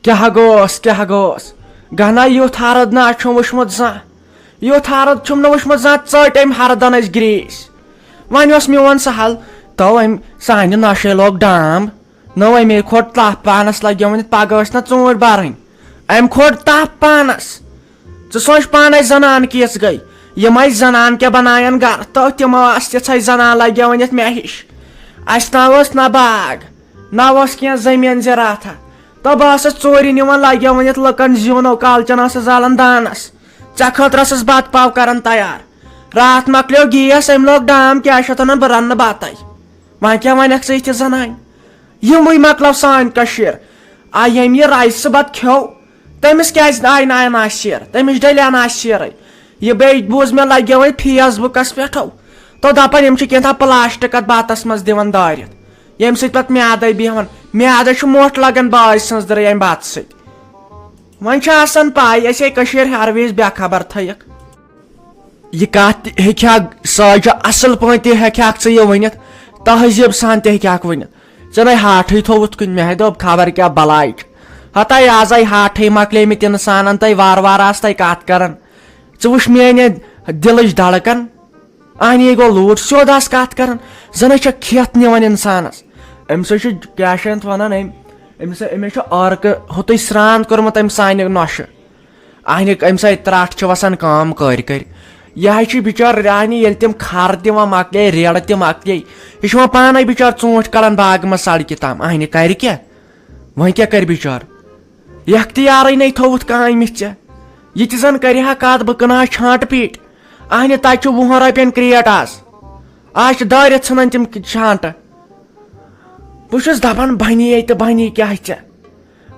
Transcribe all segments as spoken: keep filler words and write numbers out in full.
کیٛاہ گوٚوس، کیٛاہ گوٚوس؟ گنا یُتھ ہرد نہ چھُم وٕچھمُت زانٛہہ۔ یُتھ ہرد چھُم نہٕ وٕچھمُت زانٛہہ، ژٔٹۍ أمۍ ہردن أسۍ گریٖسۍ۔ وۄنۍ اوس میون سہل، تو أمۍ سانہِ نۄشہِ لوگ ڈام۔ نٔو أمے کھوٚٹ تپھ پانس لگیو ؤنِتھ، پگہہ ٲسۍ نہ ژوٗنٛٹھۍ برٕنۍ۔ أمۍ کھوٚٹ تپھ پانس۔ ژٕ سونٛچ پانے زنان کِژھ گٔے۔ یِم ٲسۍ زنان کیٛاہ بناون گرٕ، تو تِم ٲس تِژھے زنان لگیو ؤنِتھ مےٚ ہِش۔ اسہِ نہ اوس نہ باغ، نہ اوس کینٛہہ زٔمیٖن زِراعتھا۔ تہٕ بہٕ ٲسٕس ژوٗرِ نِوان لگیو ؤنِتھ لُکن زیُن، او کالچن ٲسٕس زالان دانس۔ ژےٚ خٲطرٕ ٲسٕس بتہٕ پاو کران تیار۔ راتھ مۄکلیو گیس، أمۍ لوگ ڈام، کیٛاہ چھِ اتھ ونان، بہٕ رنہٕ نہٕ بتَے۔ وۄنۍ کیٛاہ ونکھ ژٕ یِتھِ زنانہِ؟ یِموٕے مۄکلاو سانہِ کٔشیٖر۔ آ، ییٚمۍ یہِ رایسہٕ بتہٕ کھیوٚو، تٔمِس کیٛازِ آے نہٕ اناسیر؟ تٔمِس ڈٔلۍ اناسیرٕے۔ یہِ بیٚیہِ بوٗز مےٚ لگیو وۄنۍ فیس بُکس پٮ۪ٹھو۔ تو دپان یِم چھِ کینٛہہ تام پلاسٹک اتھ بتس منٛز دِوان دٲرِتھ، ییٚمہِ سۭتۍ پتہٕ میادے بیہوان۔ میادے چھُ موٚٹھ لگان بٲج سٕنٛز دٕرے امہِ بتہٕ سۭتۍ۔ وۄنۍ چھِ آسان پاے، أسے کٔشیٖر ہر وِزِ بے خبر تھٲیِکھ۔ یہِ کتھ تہِ ہیٚکہِ ہا ساجہ اصل پٲٹھۍ تہِ ہیٚکہِ ہاکھ ژٕ یہِ ؤنِتھ، تہذیٖب سان تہِ ہیٚکہِ ہاکھ ؤنِتھ۔ ژےٚ نے ہاٹھٕے تھوٚوُتھ کُنہِ، مےٚ ہے دوٚپ خبر کیٛاہ بلاے چھِ۔ ہتا یہِ آزے ہاٹھٕے مۄکلے مٕتۍ انسانن تہٕ وارٕ وارٕ آسہٕ تۄہہِ کتھ کران۔ ژٕ وٕچھ میٲنۍ دِلٕچ دھڑکن۔ اہنی گوٚو لوٗٹھ سیوٚد آسہٕ کتھ کران، زن ہے چھکھ کھٮ۪تھ نِوان انسانس۔ أمِس ہے چھُ کیٛاہ چھِ اتھ ونان، أمۍ، أمِس ہے، أمِس چھُ عٲرقہٕ ہوٚتُے سرٛان کوٚرمُت أمۍ سانہِ نۄشہِ۔ اہنہِ أمۍ سۭتۍ ترٛٹھ چھِ وسان کٲم کٔرۍ کٔرۍ۔ یہِ حظ چھِ بِچور رانی، ییٚلہِ تِم کھر دِوان مۄکلے، ریڑٕ تہِ مۄکلے، یہِ چھُ وۄنۍ پانے بِچور ژوٗنٛٹھۍ کڑان باغہٕ منٛز سڑکہِ تام۔ اہنہِ کرِ کیٛاہ؟ وۄنۍ کیٛاہ کرِ بِچور؟ یہِ اختیارٕے نے تھوٚوُتھ کانٛہہ أمِس ژےٚ۔ یہِ تہِ زن کرِ ہا کتھ، بہٕ کٕنہٕ ہا چھانٹہٕ پیٖٹۍ۔ اہنہِ تتہِ چھُ وُہن رۄپین کریٹ آز۔ آز چھِ دٲرِتھ ژھٕنان تِم چھانٹہٕ۔ بہٕ چھُس دپان بنی ییٚتہِ، بنی کیٛاہ ژےٚ؟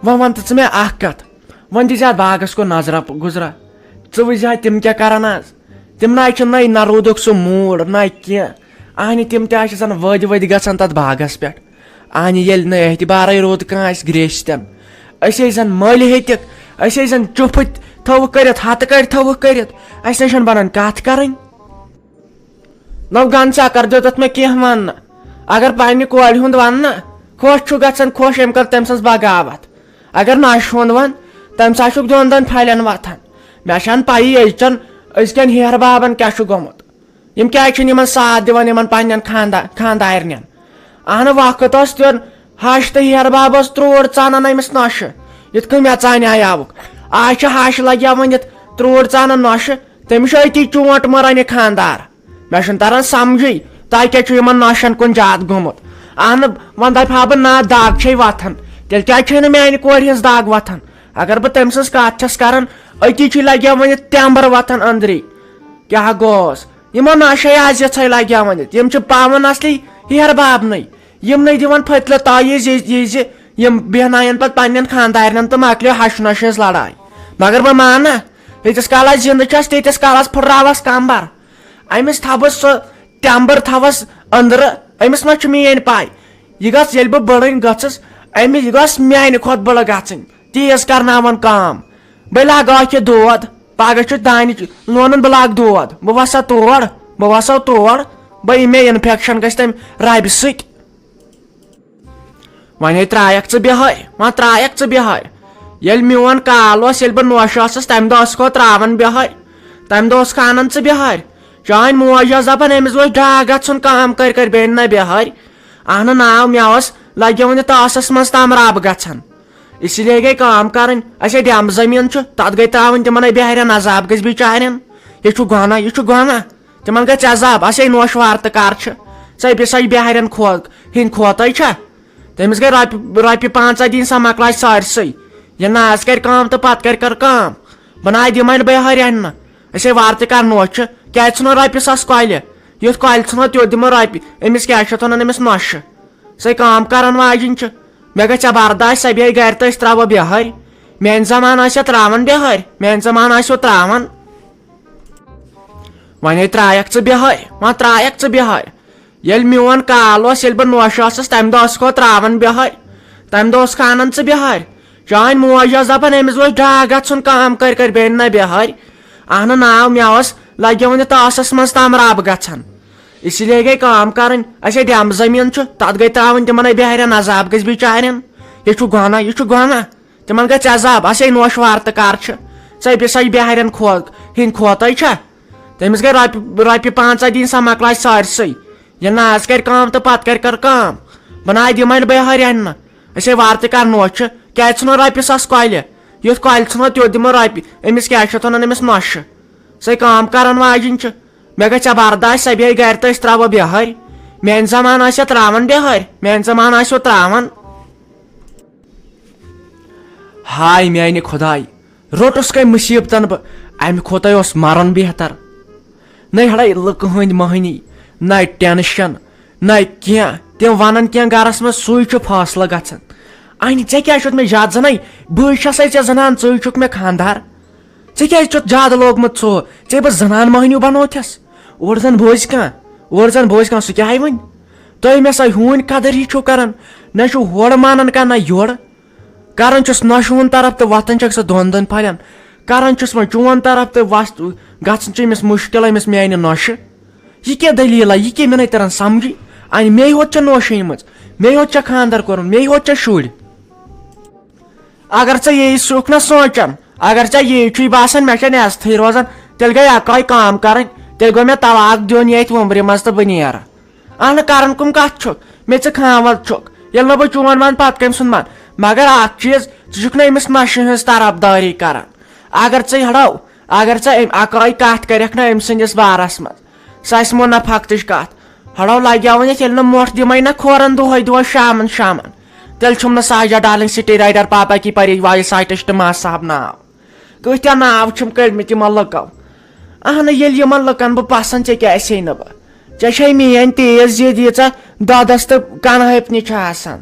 وۄنۍ وَن تہٕ ژٕ مےٚ اَکھ کَتھ، وۄنۍ دِژ یَتھ باغَس کُن نظرہ گُزرہ، ژٕ وٕچھ زِ ہا تِم کیٛاہ کَرَن آز۔ تِم نہ چھِ نَے، نہ روٗدُک سُہ موٗڈ نہ کینٛہہ۔ اَہنہِ تِم تہِ آسہِ آسان وٲدۍ وٲدۍ گژھان تَتھ باغَس پٮ۪ٹھ۔ اَہنہِ ییٚلہِ نہٕ اعتبارٕے روٗد کانٛہہ اَسہِ گرٛیسہِ تٮ۪ن، أسۍ ٲسۍ زَن مٔلۍ ہیٚتِکھ، أسۍ ٲسۍ زَن چُپھ تھٲوٕکھ کٔرِتھ، ہَتہٕ کَڑِ تھٲوٕکھ کٔرِتھ، اَسہِ نہ چھَنہٕ بَنان کَتھ کَرٕنۍ۔ نو گن چکر دیُتتھ مےٚ کینٛہہ وننہٕ۔ اگر پننہِ کورِ ہُنٛد وننہٕ خۄش چھُ گژھان، خۄش، أمۍ کٔر تٔمۍ سٕنٛز بغاوت۔ اگر نۄشہِ ہُنٛد ون، تٔمۍ سا چھُکھ دۄن دۄن پھلٮ۪ن وتھان۔ مےٚ چھَنہٕ پَیی أزچٮ۪ن، أزکٮ۪ن ہیہر بابن کیٛاہ چھُ گوٚمُت۔ یِم کیٛازِ چھِنہٕ یِمن ساتھ دِوان، یِمن پننٮ۪ن خاندا-، خانٛدارنٮ۪ن؟ اہنہٕ وقت اوس دیُن، ہش تہٕ ہیہر باب اوس ترٛوٹ ژانان أمِس نۄشہِ، یِتھ کٔنۍ مےٚ ژانیٛاے آوُکھ۔ آز چھِ ہش لگیا وۄنۍ یَتھ ترٛوٹ ژانان نۄشہِ، تٔمِس چھُ أتی چونٛٹھ مَران یہِ خانٛدار۔ مےٚ چھُنہٕ تران سمجھٕے، تۄہہِ کیٛاہ چھُ یِمن نۄشن کُن زیادٕ گوٚمُت؟ اہنہٕ، وۄنۍ دپہٕ ہا بہٕ، نہ، دگ چھے وۄتھان، تیٚلہِ کیٛازِ چھے نہٕ میانہِ کورِ ہٕنٛز دگ وۄتھان؟ اگر بہٕ تٔمۍ سٕنٛز کتھ چھَس کران، أتی چھُے لگیا وۄنۍ تٮ۪مبر وۄتھان أنٛدری۔ کیٛاہ گوٚوس؟ یِمو نۄشے آز یِژھے لگیا وۄنۍ، یِم چھِ پاوان اصلی ہیہر بابنٕے۔ یِمنٕے دِوان پھٔتلہٕ تٲویٖز یہِ، یہِ زِ یِم بیہناون پتہٕ پننٮ۪ن خانٛدارنٮ۪ن تہٕ مۄکلیو ہشہِ نۄشہِ ہٕنٛز لڑاے۔ مگر بہٕ مانہٕ، ییٖتِس کالس زِندٕ چھَس، تیٖتِس کالس پھُٹراوس کمبر۔ أمِس تھاوس سُہ تٮ۪مبٕر تھاوس أنٛدرٕ، أمِس ما چھُ میٲنۍ پاے؟ یہِ گژھ، ییٚلہِ بہٕ بٔڑٕنۍ گٔژھٕس، أمِس، یہِ گژھ میانہِ کھۄتہٕ بٔڑٕ گژھٕنۍ، تیز کرناوان کٲم۔ بہٕ لاگہٕ اکھ یہِ دود، پگہہ چھُ دانہِ لونُن، بہٕ لاگہٕ دود، بہٕ وسا تور، بہٕ وسا تور، بہٕ یہِ مےٚ انفیکشن گژھِ تمہِ ربہِ سۭتۍ۔ وۄنۍ ہے ترٛایَکھ ژٕ بِہٲرۍ، وۄنۍ ترٛایَکھ ژٕ بِہٲرۍ۔ ییٚلہِ میون کال اوس، ییٚلہِ بہٕ نوشہِ اوسُس، تَمہِ دۄہ اوسُکھ ہو ترٛاوان بِہٲرۍ، تَمہِ دۄہ اوسُکھ اَنان ژٕ بِہٲرۍ۔ چٲنۍ موج ٲس دَپان، أمِس گوٚژھ ڈاکھ گژھُن کٲم کٔرۍ کٔرۍ، بیٚیہِ نہ بِہٲرۍ۔ اَہنہٕ ناو مےٚ اوس لَگیومُت یہِ تاسَس منٛز تام رَب گژھان۔ اسی لیے گٔے کٲم کَرٕنۍ، اَسہِ ہے ڈٮ۪مہٕ زٔمیٖن چھُ، تَتھ گٔے ترٛاوٕنۍ تِمَن ہے بِہارٮ۪ن عذاب، گٔژھۍ بِچارٮ۪ن۔ یہِ چھُ گۄناہ، یہِ چھُ گۄناہ۔ تِمن گژھِ عذاب، اسے نوش وارتہٕ کر چھِ۔ ژے بیٚیہِ سۄ بِہارٮ۪ن کھو-، ہِنٛدۍ کھوتَے چھا؟ تٔمِس گٔے رۄپیہِ، رۄپیہِ پانٛژاہ دِنۍ، سۄ مۄکلاے سٲرسٕے۔ یہِ ناز کرِ کٲم تہٕ پتہٕ کرِ کر کٲم۔ بہٕ ناے دِمے نہٕ بِہارٮ۪ن نہٕ۔ أسے وارتہٕ کر نوش چھِ۔ کیٛازِ ژھٕنو رۄپیہِ ساس کۄلہِ؟ یُتھ کۄلہِ ژھٕنو، تیُتھ دِمو رۄپیہِ۔ أمِس کیٛاہ چھِ اتھ ونان، أمِس نۄشہِ؟ سۄے کٲم کرن واجِنۍ چھِ۔ مےٚ گژھِ ہا برداش، سۄ بیٚہہِ گرِ تہٕ أسۍ ترٛاوو بِہٲرۍ۔ میانہِ زمانہٕ ٲسۍ ترٛاوان بِہٲرۍ، میانہِ زمانہٕ ٲسۍ ترٛاوان۔ وۄنۍ ہے ترٛایَکھ ژٕ بِہٲرۍ، وۄنۍ ترٛایَکھ ژٕ بِہٲرۍ۔ ییٚلہِ میون کال اوس، ییٚلہِ بہٕ نوشہِ اوسُس، تَمہِ دۄہ اوسُکھ ہو ترٛاوان بِہٲرۍ، تَمہِ دۄہ اوسُکھ اَنان ژٕ بِہٲرۍ۔ چٲنۍ موج ٲس دَپان، أمِس گوٚژھ ڈاکھ گژھُن کٲم کٔرۍ کٔرۍ، بیٚیہِ نہ بِہٲرۍ۔ اَہنہٕ ناو، مےٚ اوس لَگیومُت یہِ تاسَس منٛز تام رَب گژھان۔ اسی لیے گٔے کٲم کَرٕنۍ، اَسہِ ہے ڈٮ۪مہٕ زٔمیٖن چھُ، تَتھ گٔے ترٛاوٕنۍ تِمَن ہے بِہارٮ۪ن عذاب، گٔژھۍ بِچارٮ۪ن۔ یہِ چھُ گۄناہ، یہِ چھُ گۄناہ۔ تِمن گژھِ عذاب، اسے نوش وارتہٕ کار چھِ۔ ژےٚ بیٚیہِ سۄ بِہارٮ۪ن کھو-، ہِنٛدۍ کھوتَے چھا؟ تٔمِس گٔے رۄپیہِ، رۄپیہِ پنٛژاہ دِنۍ، سۄ مۄکلاے سٲرسٕے۔ ییٚلہِ نہٕ آز کرِ کٲم تہٕ پتہٕ کرِ کر کٲم۔ بہٕ نہ دِمے نہٕ بِہارٮ۪ن نہٕ۔ أسے وارتہٕ کار نوش چھِ۔ کیٛازِ ژھٕنو رۄپیہِ ساس کۄلہِ؟ یُتھ کۄلہِ ژھٕنو، تیُتھ دِمو رۄپیہِ۔ أمِس کیٛاہ چھِ اتھ ونان، أمِس نۄشہِ؟ سۄے کٲم کرن واجِنۍ چھِ۔ مےٚ گژھِ ژےٚ برداش، سۄ بیٚہہِ گرِ تہٕ أسۍ ترٛاوو بِہٲرۍ۔ میانہِ زمانہٕ آسہِ ہا ترٛاوان بِہٲرۍ، میانہِ زمانہٕ آسہِ ہا ترٛاوان۔ ہاے میانہِ خداے، روٚٹُس کٔمۍ مُصیبتن بہٕ، امہِ کھۄتَے اوس مرُن بہتر۔ نَے ہڑے لُکہٕ ہٕنٛدۍ مٔہنی، نَے ٹینشن، نَے کینٛہہ۔ تِم ونان کینٛہہ گرس منٛز، سُے چھُ فٲصلہٕ گژھان۔ اہنہِ، ژےٚ کیٛازِ چھُتھ مےٚ زیادٕ زنان؟ بٕے چھسے ژےٚ زنان، ژٕے چھُکھ مےٚ خانٛدار۔ ژےٚ کیٛازِ چھُتھ زیادٕ لوگمُت ژوٚ؟ ژےٚ بہٕ زنان مٔہنیوٗ بنووتھس؟ اورٕ زن بوزِ کانٛہہ، اورٕ زن بوزِ کانٛہہ، سُہ کیٛاہ ہاے وۄنۍ؟ تُہۍ مےٚ سا ہوٗنۍ قدر ہی چھِو کران، نہ چھِو ہورٕ مانان کانٛہہ، نہ یورٕ۔ کران چھُس نۄشہِ ہُنٛد طرف تہٕ وۄتھان چھکھ ژٕ دۄن دۄن پھلٮ۪ن۔ کران چھُس وۄنۍ چون طرف تہٕ وس-، گژھان چھُ أمِس مُشکل، أمِس میانہِ نۄشہِ۔ یہِ کیٛاہ دٔلیٖلہ؟ یہِ کیٛاہ، مےٚ نَے تران سمجھی۔ اَنہِ مے یوت چھےٚ نوشہِ أنمٕژ، مے یوت چھےٚ خانٛدر کوٚرمُت، مے یوت چھےٚ شُرۍ۔ اگر ژےٚ یی سُکھ نہ سونٛچان، اگر ژےٚ یی چھُے باسان مےٚ چھےٚ نٮ۪صفٕے روزان، تیٚلہِ گٔے اکٲے کٲم کرٕنۍ، تیٚلہِ گوٚو مےٚ طلاق دیُن ییٚتھۍ وُمبرِ منٛز تہٕ بہٕ نیرٕ۔ اہنہٕ، کران کُم کتھ چھُکھ؟ مےٚ ژٕ کھانٛوَل چھُکھ۔ ییٚلہِ نہٕ بہٕ چون ونہٕ، پتہٕ کٔمۍ سُنٛد ونہٕ؟ مگر اکھ چیٖز، ژٕ چھُکھ نہٕ أمِس نۄشہِ ہٕنٛز طرفدٲری کران۔ اگر ژٕ ہڑو، اگر ژٕ أمۍ اکٲے کتھ کرکھ نہٕ أمۍ سٕنٛدِس بارس منٛز، سۄ آسہِ منافقتٕچ کتھ۔ ہڑو لگیو وۄنۍ یتھ، ییٚلہِ نہٕ مۄٹھ دِمے نہ کھورن دۄہے دۄہے شامن شامن، تیٚلہِ چھُم نہٕ ساجا ڈارلنگ سٹی رائڈر پاپا کی پری وایِس آرٹسٹ ما صاحب ناو۔ کۭتیاہ ناو چھِم کٔڑمٕتۍ یِمن لُکو۔ اہنہٕ، ییٚلہِ یِمن لُکن بہٕ پسند، ژےٚ کیٛاہ آسے نہٕ بہٕ؟ ژےٚ چھے میٲنۍ تیز ضد ییٖژاہ دۄدس تہٕ کنہٕ ہپنہِ چھِ آسان۔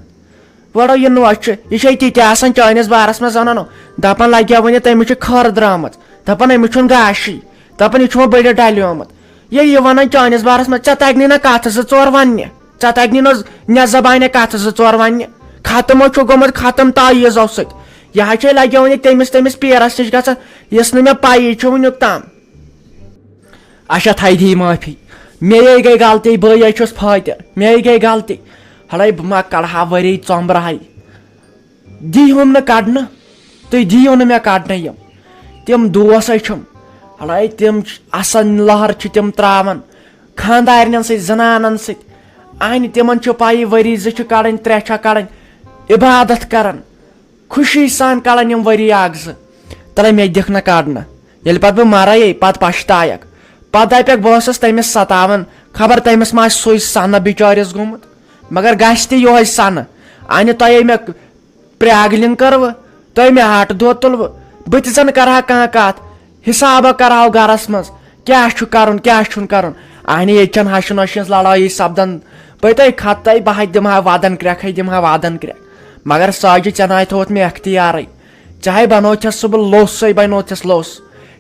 وڑو یہِ نوش چھُ، یہِ چھے تہِ تہِ آسان چٲنِس بارس منٛز ونان۔ دپان لگیا وۄنۍ تٔمِس چھِ خٲر درامٕژ، دپان أمِس چھُنہٕ گاشی، دپان یہِ چھُ وۄنۍ بٔڑِتھ ڈلیومُت۔ ییٚلہِ یہِ ونان چٲنِس بارس منٛز، ژےٚ تگنٕے نہ کتھٕ زٕ ژور وننہِ، ژےٚ تگنٕے نہ، نہ زبانہِ کتھٕ زٕ ژور وننہِ۔ ختم ہو چھُ گوٚمُت، ختم تعویٖذو سۭتۍ۔ یہِ حظ چھے لگیو وۄنۍ تٔمِس، تٔمِس پیرس نِش گژھان، یُس نہٕ مےٚ پیی چھُ وُنیُک تام۔ اچھا، تھایہِ دی معٲفی۔ مےٚ یے گٔے غلطی، بہٕ یے چھُس فاتح، مےٚ یے گٔے غلطی۔ ہڑے بہٕ ما کڑہا ؤری ژۄمبرہے۔ دیٖہُم نہٕ کڑنہٕ، تُہۍ دِیِو نہٕ مےٚ کڑنہٕ یِم۔ تِم دوس ہے چھِم، ہڑے تِم چھِ آسان لہر چھِ تِم تراوان خاندارنٮ۪ن سۭتۍ، زنانن سۭتۍ۔ اہنہِ تِمن چھِ پَیی ؤری زٕ چھِ کڑٕنۍ، ترٛےٚ چھےٚ کڑٕنۍ، عبادت کران۔ خوشی سان کڑان یِم ؤری اکھ زٕ۔ تلے مےٚ دِکھ نہ کڑنہٕ۔ ییٚلہِ پتہٕ بہٕ مرے، پتہٕ پشتایکھ۔ پتہٕ دپکھ بہٕ اوسُس تٔمِس ستاوان۔ خبر تٔمِس ما آسہِ سُے سنہٕ بچٲرِس گوٚمُت۔ مگر گژھِ تہِ یِہوے سنہٕ۔ انہِ تۄہے مےٚ پریگلِنگ کٔروٕ؟ تۄہہِ مےٚ ہٹہٕ دود تُلوٕ؟ بہٕ تہِ زن کرہا کانٛہہ کتھ۔ حسابہ کرہاو گرس منٛز۔ کیٛاہ چھُ کرُن، کیٛاہ چھُنہٕ کرُن؟ اہنہِ ییٚتہِ چھنہٕ ہشہِ نۄشہِ ہٕنٛز لڑٲیی سپدان۔ بہٕ تۄہہِ کھتہٕ تۄہہِ بہٕ ہا دِمہٕ ہا ودن کرٛٮ۪کھے، دِمہٕ ہا ودن کرٛٮ۪کھ۔ مگر ساجہِ، ژےٚ ناے تھووُتھ مےٚ اختیارٕے۔ ژےٚ ہاے بنووتھس سُہ بہٕ لوٚژھ، سُے بنووتھس لوٚژھ۔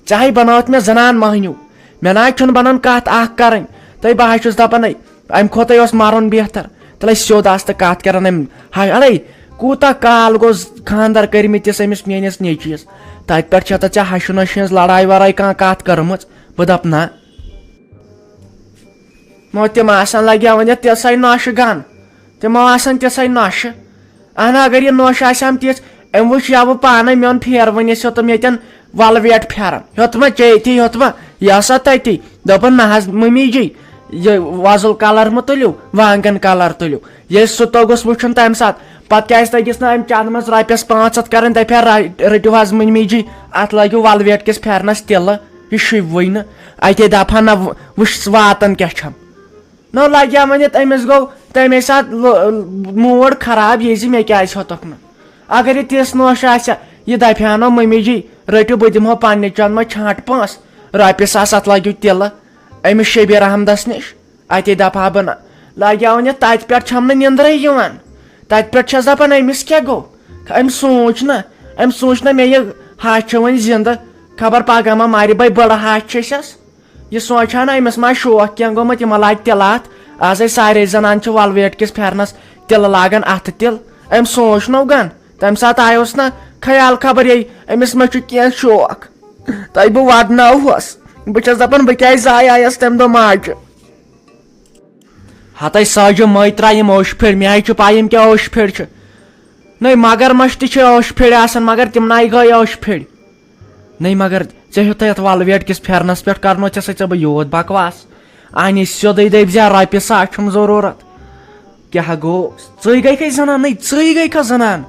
ژےٚ ہاے بنووتھ مےٚ زنان مٔہنیوٗ۔ مےٚ ناے چھُنہٕ بنان کتھ اکھ کرٕنۍ۔ تہٕ بہٕ ہا چھُس دپان، ہے، امہِ کھۄتہٕ اوس مرُن بہتر۔ تیٚلہِ سیوٚد آسہٕ تہٕ کتھ کران امہِ۔ ہاے، اڑے، کوٗتاہ کال گوٚو خانٛدر کٔرمٕتِس أمِس میٲنِس نیٚچوِس۔ تتہِ پٮ۪ٹھ چھےٚ تہٕ ژےٚ ہشہِ نۄشہِ ہٕنٛز لڑاے ورٲے کانٛہہ کتھ کٔرمٕژ؟ بہٕ دپہٕ نہ۔ نو تِم آسن لگیا وۄنۍ یتھ تِژھے نۄشہِ گن۔ تِمو آسن تِژھے نۄشہِ۔ اہن، اگر یہِ نۄش آسہِ ہم تِژھ، أمۍ وٕچھ یا بہٕ پانے میون پھیروٕنِس ہیوٚتُم ییٚتٮ۪ن ولویٹ پھیرن۔ ہیوٚتمہ چیٚتھی، ہیوٚتمہ، یہِ ہسا تٔتی۔ دوٚپُن، نہ حظ مٔمی جی، یہِ وۄزُل کلر مہ تُلِو، وانگن کلر تُلِو۔ ییٚلہِ سُہ توٚگُس وٕچھُن تمہِ ساتہٕ، پتہٕ کیازِ تٔگِس نہٕ أمۍ چندٕ منٛز رۄپیس پانٛژھ ہتھ کرٕنۍ، دپہِ ہا، را-، رٔٹِو حظ مٔمی جی، اتھ لٲگِو ولویٹ کِس پھیرنس تِلہٕ، یہِ شوٗبوٕے نہٕ۔ اتے دپہٕ ہا، نہ، وٕچھ واتان کیٛاہ چھم۔ نو لگیا ؤنِتھ، أمِس گوٚو تَمے ساتہٕ لو-، موڈ خراب، یہِ زِ مےٚ کیٛازِ ہیوٚتُکھ نہٕ۔ اگر یہِ تِژھ نوش آسہِ ہا، یہِ دَپہِ ہا نو مٔمی جی، رٔٹِو، بہٕ دِمہو پننہِ چنٛدٕ منٛز چھانٛٹھ پونٛسہٕ، رۄپیہِ ساس، اَتھ لٲگِو تِلہٕ أمِس شبیر احمدس نِش، اَتے دَپہٕ ہا بہٕ نہ۔ لگیا ؤنِتھ، تَتہِ پٮ۪ٹھ چھَم نہٕ نِندرٕے یِوان، تَتہِ پٮ۪ٹھ چھَس دَپان، أمِس کیٛاہ گوٚو؟ أمۍ سوٗنٛچ نہ، أمۍ سوٗنٛچ نہ مےٚ یہِ ہَش چھِ وۄنۍ زِندٕ، خبر پگاہ ما مَرِ، بَے بٔڑٕ ہَش چھِ أسٮ۪س۔ یہِ سونٛچہِ ہا نہٕ أمِس ما شوق کینٛہہ گوٚمُت، یِمن لاگہِ تِلہٕ اَتھ۔ آزے سارے زنانہٕ چھِ ولویٹ کِس پھٮ۪رنس تِلہٕ لاگان اَتھٕ تِلہٕ۔ أمۍ سونٛچ نو گن، تَمہِ ساتہٕ آیوس نہ خیال خبر یے أمِس ما چھُ کینٛہہ شوق۔ تۄہہِ بہٕ وَدناوہوس، بہٕ چھَس دَپان بہٕ کیٛازِ زایہِ آیس تَمہِ دۄہ ماجہِ۔ ہتے ساجہِ مٲے ترٛایہِ یِم اوٚش پھِرِ، مےٚ ہے چھُ پَے یِم کیٛاہ اوٚش پھِرِ چھِ۔ نَے مگر مَچھ تہِ چھِ ٲشہِ پھِرِ آسان، مگر تِم نَے گٔے ٲشہِ پھِرِ۔ نَے مگر ژےٚ ہیوٚتُے یَتھ وَلہٕ ویٹہٕ کِس پھٮ۪رنَس پٮ۪ٹھ کَرنو ژےٚ سۭتۍ ژےٚ بہٕ یوٗت بکواس۔ اَہنہِ سیوٚدُے دٔپۍ زِ رۄپیہِ ساس چھُم ضروٗرت۔ کیٛاہ گوٚو؟ ژٕے گٔے کھے زنان؟ نَے ژٕے گٔے کھا زنان؟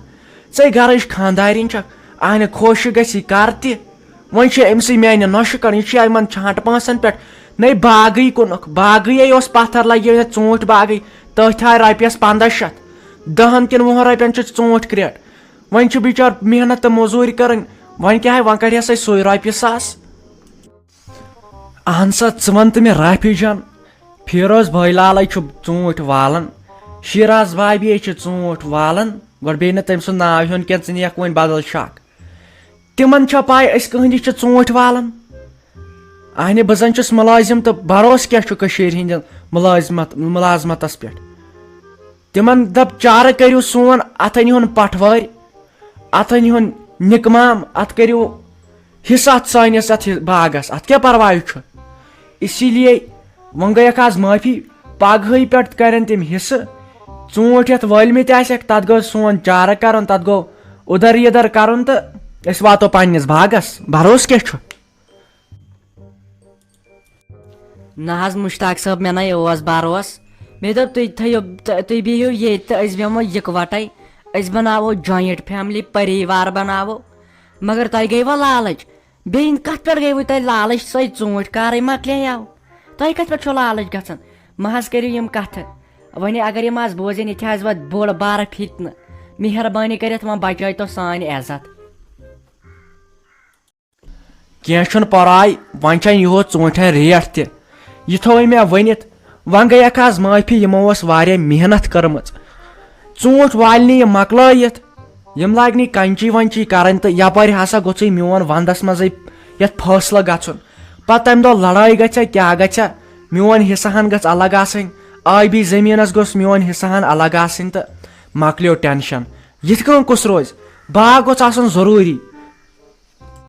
ژٕے گرٕچ خانٛدارِنۍ چھَکھ۔ اَہنہِ خۄش گژھی کر تہِ۔ وۄنۍ چھِ أمۍ سٕے میانہِ نۄشہِ کڑٕنۍ، یہِ چھِ یِمن چھانٹہٕ پانٛژن پٮ۪ٹھ۔ نَے باغٕے کُنُکھ، باغٕے یوس پتھر لگہِ، یہِ ژوٗنٛٹھۍ باغٕے۔ تٔتھۍ آے رۄپیس پنٛداہ شیٚتھ۔ دَہن کِنہٕ وُہن رۄپین چھِ ژوٗنٛٹھۍ کرٛیٹ۔ وۄنۍ چھِ بِچار محنت تہٕ موٚزوٗرۍ کرٕنۍ۔ وۄنۍ کیٛاہ ہے، وۄنۍ کڑِ ہسا سُے رۄپیہِ ساس۔ اہن سا، ژٕ وَن تہٕ مےٚ رافی جان، فیروز بھٲے لالے چھُ ژوٗنٛٹھۍ والان، شیراز بابی چھِ ژوٗنٛٹھۍ والان، گۄڈٕ بیٚیہِ نہٕ تٔمۍ سُنٛد ناو ہیوٚن کینٛہہ، ژٕ نِیَکھ وۄنۍ بدل شکھ۔ تِمن چھا پاے أسۍ کٕہٕنٛدِ چھِ ژوٗنٛٹھۍ والان؟ اہنہِ بہٕ زن چھُس مُلٲزِم تہٕ بھروسہٕ کیٛاہ چھُ کٔشیٖرِ ہٕنٛدٮ۪ن مُلٲزمت مُلازمتس پٮ۪ٹھ؟ تِمن دپ چارٕ کٔرِو سون اتھن ہُنٛد پٹھوٲرۍ، اتھن ہُنٛد نِکمام، اتھ کٔرِو حصہٕ اتھ سٲنِس اتھ باغس، اتھ کیٛاہ پرواے چھُ؟ اسی لیے وۄنۍ گٔیکھ آز معٲفی، پگہٕے پٮ۪ٹھ کرن تِم حصہٕ۔ ژوٗنٛٹھۍ یتھ وٲلمٕتۍ آسٮ۪کھ، تتھ گوٚو سون چارٕ کرُن، تتھ گوٚو اُدر یِدر کرُن تہٕ أسۍ واتو پننِس باغس۔ بھروسہٕ کیٛاہ چھُ؟ نہ حظ مشتاق صٲب، مےٚ نَے اوس بھروسہٕ۔ مےٚ دوٚپ تُہۍ تھٲیِو، تُہۍ بِہِو ییٚتہِ تہٕ أسۍ بیٚہمو یِکوَٹَے۔ أسۍ بناوو joint family، پریوار بناوو۔ مگر تۄہہِ گٔیوا لالٕچ؟ بیٚیہِ کتھ پٮ۪ٹھ گٔیوٕ تۄہہِ لالٕچ؟ سۄے ژوٗنٛٹھۍ کارٕے مۄکلییو۔ تۄہہِ کتھ پٮ۪ٹھ چھو لالٕچ گژھان؟ مہ حظ کٔرِو یِم کتھٕ۔ وۄنۍ اگر یِم آز بوزن، ییٚتہِ حظ واتہِ بوٚڑ بارٕ فتنہٕ۔ مہربٲنی کٔرِتھ وۄنۍ بچٲیتو سانہِ عزت۔ کینٛہہ چھُنہٕ پرواے، وۄنۍ چھےٚ یِہُس ژوٗنٛٹھٮ۪ن ریٹ تہِ۔ یہِ تھوٚوُے مےٚ ؤنِتھ، وۄنۍ گٔیَکھ آز معٲفی، یِمو ٲس واریاہ محنت کٔرمٕژ۔ ژوٗنٛٹھۍ والنہِ یہِ مۄکلٲیِتھ، یِم لاگنہِ کَنچی وَنچی کَرٕنۍ تہٕ یَپٲرۍ ہسا گوٚژھُے میون وَنٛدَس منٛزٕے یَتھ فٲصلہٕ گژھُن۔ پَتہٕ تَمہِ دۄہ لڑٲے گژھِ ہا، کیٛاہ گژھِ ہا، میون حصہٕ ہَن گژھِ الگ آسٕنۍ، ٲبی زٔمیٖنَس گوٚژھ میون حصہٕ ہَن الگ آسٕنۍ تہٕ مۄکلیو ٹینشن۔ یِتھ کٔنۍ کُس روزِ؟ باغ گوٚژھ آسُن ضروٗری۔